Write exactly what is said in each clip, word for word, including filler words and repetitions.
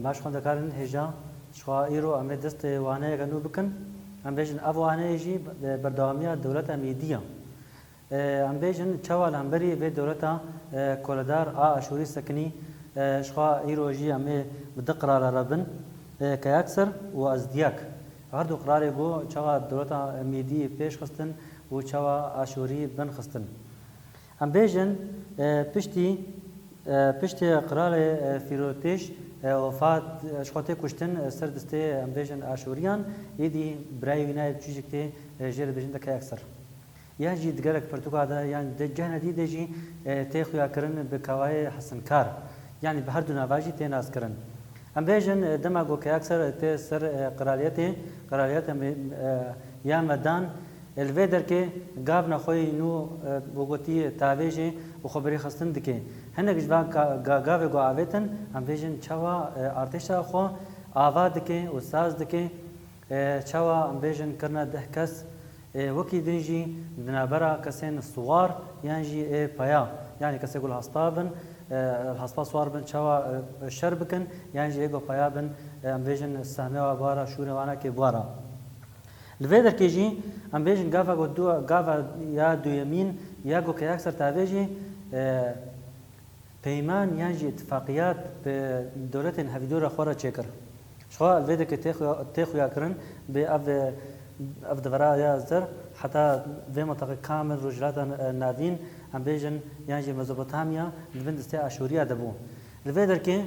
Baş xwendekarên hêja, ji xwe îro em ê dest waneyeke nû bikin. Em bêjin ev waneyê jî berdewamiya dewleta Mîdî ye. Em bêjin çawa li hemberî vê dewleta koledar a Aşûrî sekinî, ji xwe îro jî em ê bi du qirala re bin, Keyakser û Azdiyak. Her du qiralê ku çawa dewleta Mîdî pêş xistin û çawa Aşûrî bin xistin. Em bêjin, e, piştî, e, piştî qiralê, e, Fîrotêş, e, wefat, e, ji xwe tê kuştin, e, ser destê, em bêjin, Aşûriyan, êdî birayê wî nayê biçûcik tê, e, jê re dibêjin de Keyakser. Yan jî di gelek pirtûka de, yan di cehne dî de jî, e, tê xuyakirin bi kawayê Hesinkar. Yanî bi her du nava jî tê naskirin. Em bêjin, e, dema ku Keyakser tê ser, e, qiraliyetê, qiraliyeta me-, e, ya Medan, e, li vê derkê gavna xwe yî nû, e, bi gotî tavêjê û xwe bi rê xistin dike. Hinek ji van ka-, ga-, gavê ku avêtin, em bêjin çawa, e, artêşa xwe ava dike û saz dike, e, çawa em bêjin kirine deh kes, Ê, wekî din jî di navbera kesên siwar yan jî ê peya, yanî kesê ku li hespa bin, e, li hespa siwar bin çawa, e, şer bikin, yan jî ê ku peya bin, e, em bêjin sehmê wa bi wa re, şûrê wana kê bi wa re. Li vê derkê jî em bêjin gava ku du, gava ya duyemîn ya ku Keyakser tavêjî, e, Peyman yan jî îtifaqiyat bi dewletên hevîdû re xwe re çêkir. Ji xwe li vê derkê tê xuya-, tê xuyakirin bê ev, ev devera ya zer heta vê mintaqê kamil Rojhilata Navîn, em bêjin, yan jî Mezopotamya di bin destê Aşûriya de bû. Li vê derkê,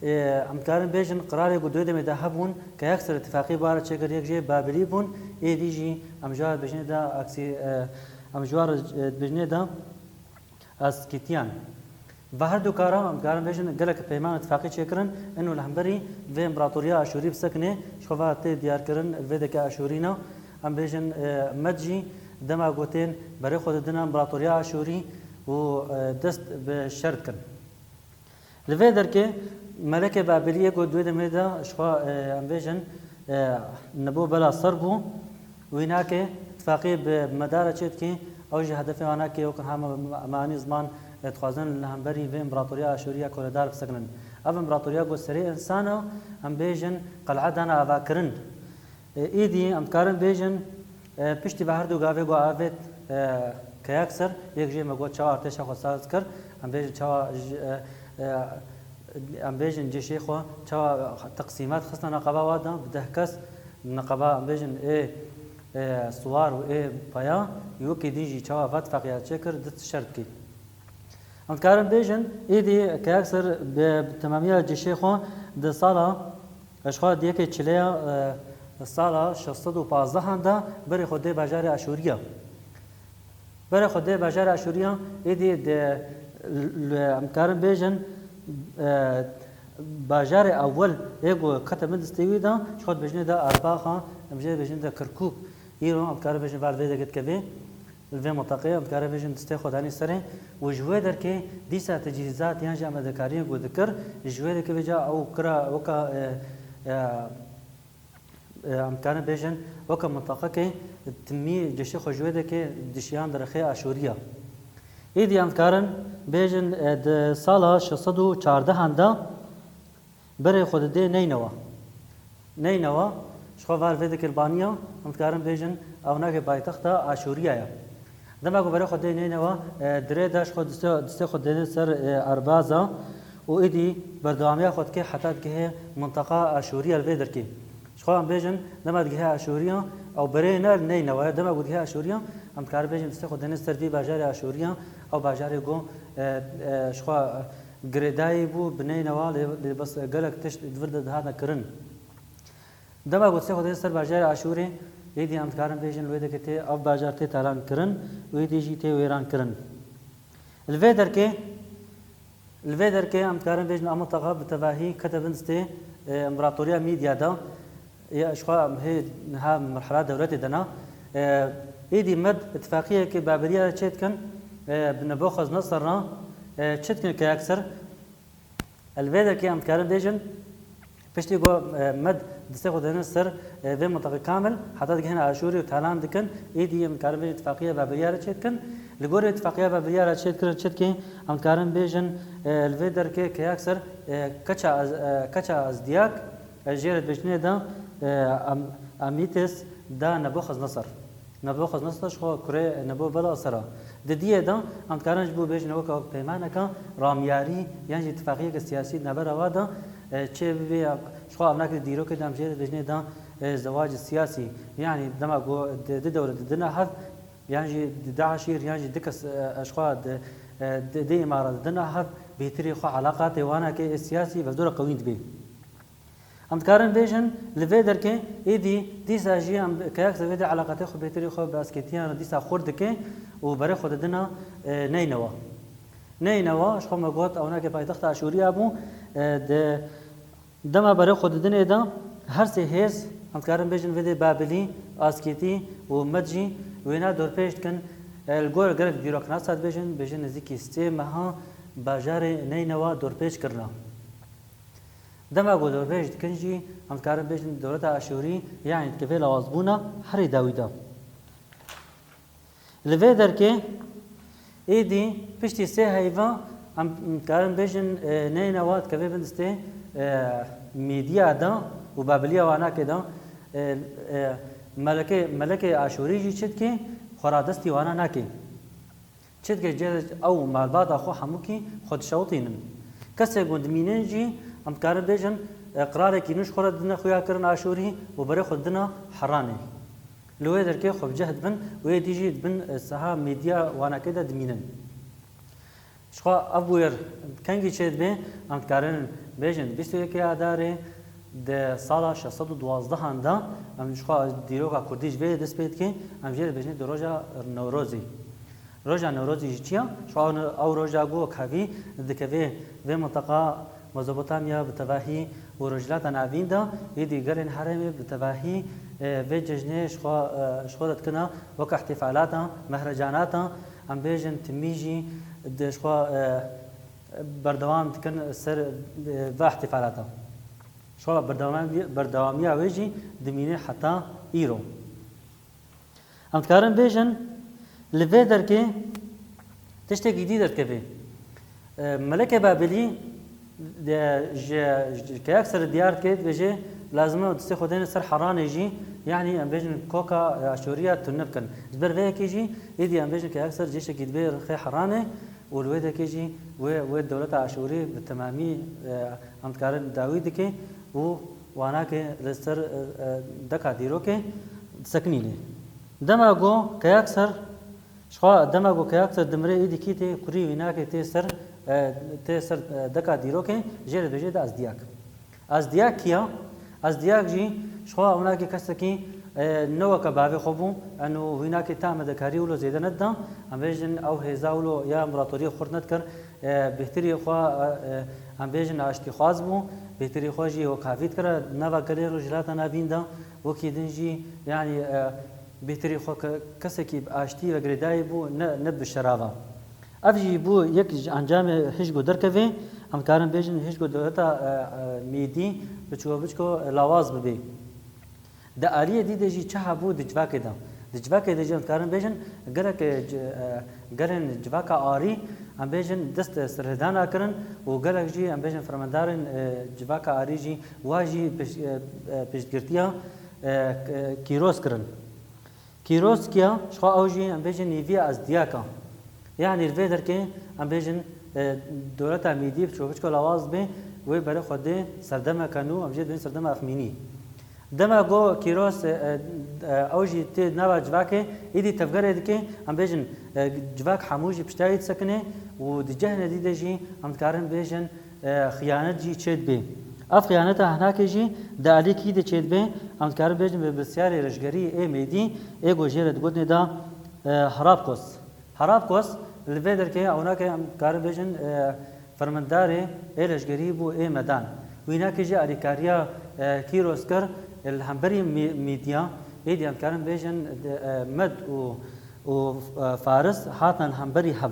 e, em dikarin bêjin qiralê ku di wê demê de hebûn, Keyakser îtifaqî bi wa re çêkir, yek jê Babilî bûn, êdî jî em ji wa re dibêjinê de aksî, e, em ji wa re, e, dibêjinê de Askîtiyan. Ve her du kara em dikarin bêjin gelek peyman û tifaqî çêkirin, ino li hemberî vê împeratoriya Aşûrî bisekinê, ji xwe ve tê diyarkirin, vê deke Aşûrî ne. Em bêjin, e, Med jî dema ku tên berê xwe didine împeratoriya Aşûrî û, e, dest bi şer dikin. Li vê derkê melekê Babiliyê ku di wê demê de ji xwe, e, em bêjin, e, Nebobela Ser bû, wî nake tifaqî bi Meda re çê dikî, ew jî hedefê wana kê wekî hema me anî ziman, e, dixwazin li hemberî vê împeratoriya Aşûriya koledar bisekinin. Ev împeratoriya ku serê însan e, em bêjin qel'a dane avakirin. E, êdî em dikarin bêjin, e, piştî ve her du gavê ku avêt, e, Keyakser, yek jê me got çawa artêşa xwe saz kir, em bêjin çawa ji, e, e, em bêjin cêşê xwe çawa teqsîmat xistine neqeba wa de, bi deh kes neqeba em bêjin ê, e, siwar û ê peya, wekî din jî çawa va tifaqiya çêkir, dest şer dikî. Em dikarin bêjin, êdî Keyakser bi, bi temamiya cêşê xwe di sala, ji xwe di yekê çileya, e, sala şeş sed û pazdehan de berê xwe dê bajarê Aşûriya. Berê xwe dê bajarê Aşûriya, êdî di, l-, l-, em dikarin bêjin, e, bajarê ewel ê ku kete bin destê wî de, ji xwe dibêjinê de Erbaxa, em jê dibêjinê de Kirkûk. Îro em dikarin bêjin, val vê deke dikevê. Li vê mintaqeyê em dikarin bêjin destê xwe danî serê û ji wê derkê dîsa tecîzat yan jî amadekariyên ku dikir, ji wê derkê vêca ew kira weka, e, e, e, em dikarin bêjin weka mintaqekê timî cêşê xwe ji wê derkê dişiyan derexê Aşûriya. Êdî em dikarin bêjin, e, di sala şeş sed û çardehan de Berê xwe didê Neynewa. Neynewa, ji xwe val vê dikir baniya, em dikarin bêjin, ew nake paytexta Aşûriya ye. Dema ku berê xwe dê Neynewa, e, dirê de ji xwe distê, distê xwe dêne ser, e, erbaza û êdî berdewamiya xwe dike heta digihê mintaqa Aşûriya li vê derkê. Ji xwe em bêjin, dema digihê Aşûriya, ew berê ne li Neynewa ye, dema ku digihê Aşûriya, em dikarin bêjin distê xwe dêne ser vî bajarê Aşûriya, ew bajarê ku, e, e, ji xwe, e, girêdayî bû, bi Neynewa lê, lê bes gelek tişt di vir de dihatine kirin. Dema ku destê xwe dê ser bajarê Aşûrê, êdî em dikarin bêjin li wê derkê tê ev bajar tê talan kirin û êdî jî tê wêran kirin. Li vê derkê, li vê derkê em dikarin bêjin ev mintaqa bi tevahî kete bin destê, e, împeratoriya Mîdya de. Ya, ji xwe em hê niha merhela dewletê de ne. E, êdî Med îtifaqiyekê Babiliya re çê dikin, e, bi Neboxoznesar re, e, çi dikin Keyakser? Li vê derkê em dikarin bêjin, piştî ku, e, Med destê xwe didin ser, e, vê mintaqê kamil, heta digihên Aşûrê û talan dikin, êdî em dikarin bêjin îtifaqiya Babiliya re çê dikin. Li gorî tifaqiya Babiliya re çêdikirin, çêdikê, em dikarin bêjin, e, li vê derkê Keyaksir, e, keça Ez-, e, keça Ezdiyak, e, jê re dibêjinê de, e, Am-, Amîtis da Neboxeznesir. Neboxeznesir ji xwe kurê Nebo Bela Sera. Di diyê de em dikarin ji bo bêjin weke wek peymaneke ramyarî yan jî tifaqiyeke siyasî di navbera wa de, e, çê bibe ya ji xwe ev nake di dîrokê de em jê re dibêjinê de, e, zewac siyasî. Yanî dema ku di, di dewlet didine hev, yan jî di, di eşîr, yan jî di kes, e, ji xwe di, e, di, di îmara didine hev, bêtirî xwe eleqatê wanakê ê siyasî vevdora qewîn dibê. Em dikarin bêjin, li vê derkê êdî dîsa jî em Keyaksir vê de eleqatê xwe bêtirî xwe bi asketiyan re dîsa xurt dike û berê xwe didina, e, Neynewa. Neynewa, ji xwe me got, ewnakê paytexta Aşûriya bû, e, di dema berê xwe didinê de her sê hêz, em dikarin bêjin vê dê Babilî, Asketî û Med jî wêna dorpêç dikin, e, li gor gelek dîroknasa dibêjin, dibêjin nêzîkî sê meha bajarê Neynewa dorpêç kirina. Dema ku dorpêç dikin jî, em dikarin bêjin dewleta Aşûrî, yanî dikeve lawazbûna herî dawî de. Li vê derkê êdî piştî sê heyva, em dikarin bêjin, e, Neynewa dikeve bin destê, e, Mîdiya de û Babiliya wanakê de, e, e, melekê, melekê Aşûrî jî çi dike, xwe radestî wana nake. Çi dike cê ew malbata xwe hemûkî xwe dişewitînin. Kesê ku dimînin jî, em dikarin bêjin, e, qirarekî nû ji xwe re didine xuya kirin Aşûrî û berê xwe didine Heranê. Li wê derkê xwe bi cih dibin û êdî jî di bin, e, siha Mîdiya wanakê de dimînin. Ji xwe ev bûyer kengî çêdibe, em dikarin bêjin bîst û yekê Adarê di sala şeş sed û duwazdeh de, em ji xwe dîroka kurdî ji vê yê dest pê dike, em jê re dibêjin di roja Newrozê. Roja Newrozê jî çi ya? Ji xwe ew, ew roja ku wek hevî dikeve vê minteqa Mezopotamya bi tevahî û Rojhilata Navîn de, êdî gelên herêmê bi tevahî, e, vê cejnê ji xwe, e, ji xwe re dikine wek îhtîfalata, mehrecanata, em bêjin timî jî di ji xwe, e, berdewam dikin ser, e, va îhtîfalata. Ji xwe berdewamî-, berdewamiya wê jî dimîne heta îro. Em dikarin bêjin, li vê derkê tiştekî dî derdikeve. E, Melekê Babilî, e, ji, ji Keyaksir diyar dike, dibêje, lazim e destê xwe dêne ser Heranê jî, yanî em bêjin koka, e, Aşûriya tune bikin. Ji ber vê yekê jî, êdî em bêjin Keyaksir cêşekî dibe rixê Heranê û li wê derkê jî wê, wê dewleta Aşûrî bi temamî, e, em dikarin dawî dike û wanakê li ser, e, e, deka dîrokê disekinîne. Dema ku Keyaksir, ji xwe dema ku Keyaksir dimire, êdî kî tê kurî wînakê tê ser, e, tê ser, e, deka dîrokê, jê re dibêje de Azdiyak. Azdiyak kî ya? Azdiyak jî ji xwe ewnakê kesekî, e, ne weke bavê xwe bû, eno wînakê ta medekarî wilo zêde nedida, em bêjin ew hêza wilo ya împaratoriyê xurt nedikir, e, bêhtirî xwe, e, e, em bêjin aştîxwaz bû, bêhtirî xwe jî wekhavî dikire nava gelê Rojhilata Navîn de, wekî din jî, yanî, e, bêhtirî xwe ke-, kesekî bi aştî ve girêdayî bû, ne, ne bi şerava. Ev jî bû yek ji encamê hişk ku derkeve, em dikarin bêjin hişk ku dewleta, e, e, Mîdî biçû biçû lawaz bibe. Di aliyê dî de jî çi hebû di civakê de? Di civakê de jî em dikarin bêjin gelek, e, ci-, e, gelên civaka arî, em bêjin dest sirhildana kirin û gelek jî em bêjin fermendarên, e, civaka arî jî wa jî pişt-, e, e, piştgirtiya, e, k-, Kîros kirin. Kîros kî ya? Ji xwe ew jî em bêjin nîviya Azdiyak e. Yanî li vê derkê em bêjin, e, dewleta Mîdî biçû biçû lawaz dibe, wê berê xwe dê serdemeke nû, em jê dibên serdema Exmînî. Dema ku Kîros, e, e, ew jî tê nava civakê, êdî tevgerê dike, em bêjin, e, civak hemû jî piştayî disekine û di cehne dî de jî em dikarin bêjin, e, xiyanet jî çêdibe. Ev xiyaneta hinakê jî di alî kî de çêdibe, em dikarin bêjin bi birsyarê leşgerî ê Mêdî, ê ku jê re digotinê de, e, Harapkos. Harapkos li vê derkê ewnakê em dikarin bêjin, e, fermendarê ê leşgerî bû ê Medan. Wînakê jî alîkariya, e, Kîros kir, e, li hemberî Mî-, Mîdya, êdî em dikarin bêjin, e, Med û, û, e, Faris hatin li hemberî hev.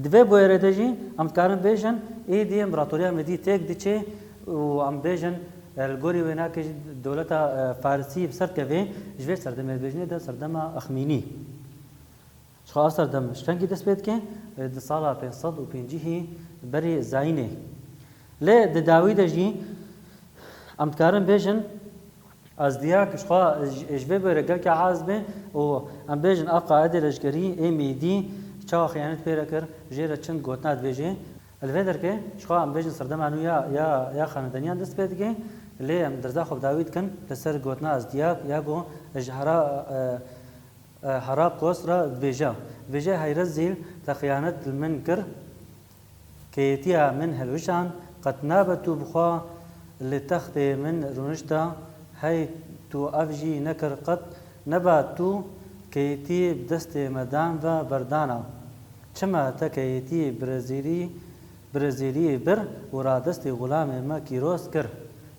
Di vê bûyerê de jî em dikarin bêjin, êdî împaratoriya Mêdî têk diçe û em bêjin, e, li gorî wênakê jî dewleta, e, Farisî bi ser dikeve, ji vê serdemê dibêjinê de serdema Exmînî. Ji Xwe ev serdem ji kengî dest pê dike? Di sala pênc sed û pêncî berî zayînê. Lê di dawî de jî em dikarin bêjin, Azdiyak ji xwe ji, ji vê bûyerê gelkî aciz be û em bêjin ev qaedê leşkerî ê Mîdî çawa xiyanet pê re kir, jê re çend gotina dibêje. Li vê derkê ji xwe em bêjin serdema nû ya, ya, ya xanedeniyan dest pê dike, lê em derza xwe bi dawî dikin li ser gotina Azdiyak ya ku ji hera, e, e, Herakos re dibêje. Dibêje, hey rezîl, te xiyanet li min kir, keyetiya min hilwijand, qet nabe tu bi xwe li textê min rûnişta, hey tu ev jî nekir qet, neba tu keyetî bi destê me dan ve berdana. Çima te keyetî bi rezîlî, bi rezîliyê bir û radestê xulamê me Kîros kir?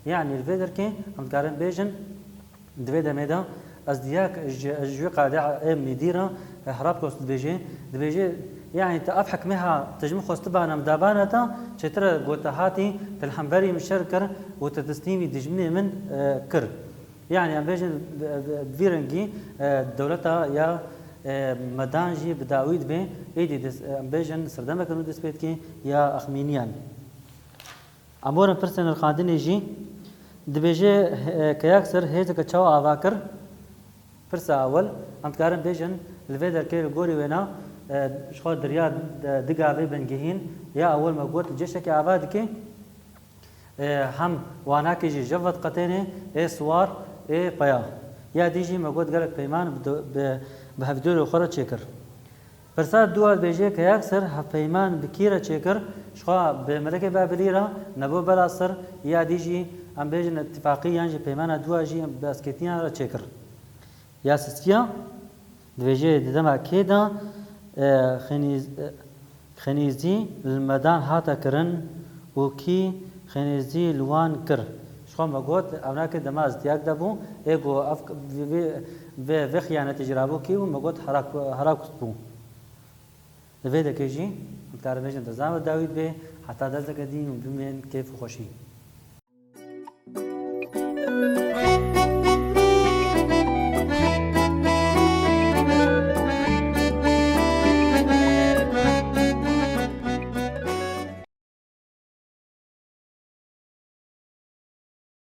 Yanî li vê derkê em dikarin bêjin, di vê demê de Azdiyak ji, ji wê qadê ê Mîdî re, e, Herakos dibêje, dibêje, yanî te ev hikmê ha, tu ji min xwestibana, min dabana te, çêtir e ku te hatî, tu li hemberî min şer kir û tu teslîmî dijminê min, e, kir. Yanî em bêjin, bi, bi, bi vî rengî, e, dewleta ya, e, Medan jî bi dawî dibe, êdî dis-, em bêjin serdemeke nû dest pê dike ya Axmîniyan. Em werin pirsên nirxandinê jî. Dibêje, e, Keyaksir hêzeke çawa ava kir? Pirsa ewil, em dikarin bêjin, li vê derkê li gorî wêna, e, ji xwe di riya, e, du gavê bingehîn, ya ewil me got, cêşekê ava dike, e, hem wanakê jî jev vediqetêne, ê siwar, ê peya. Ya dî jî me got gelek peyman bi do-, bi, bi hevdûrê xwe re çêkir. Pirsa dû a dibêje, Keyaksir hevpeyman bi kî re çêkir? Ji xwe bi Melekê Babilî re, nebû bela sir, ya dî jî em bêjin îtîfaqî yan jî peymana dû a jî bi Eskêtiyan re çêkir. Ya sisiya dibêje, di dema kê de, e, xenîz-, e, xenîzî li Medan hate kirin û kî xenîzî li wan kir? Ji xwe me got, ewnakê dema Azdiyak de bû, ê ku ev, vê, vê, vê, vê xiyanetê jî rabû kî bû? Me got, Herak-, Herakus bû. Li vê derkê jî em dikarin bêjin derza me dawî dibe, heta derseke dî hûn bimên kêf û xweşî.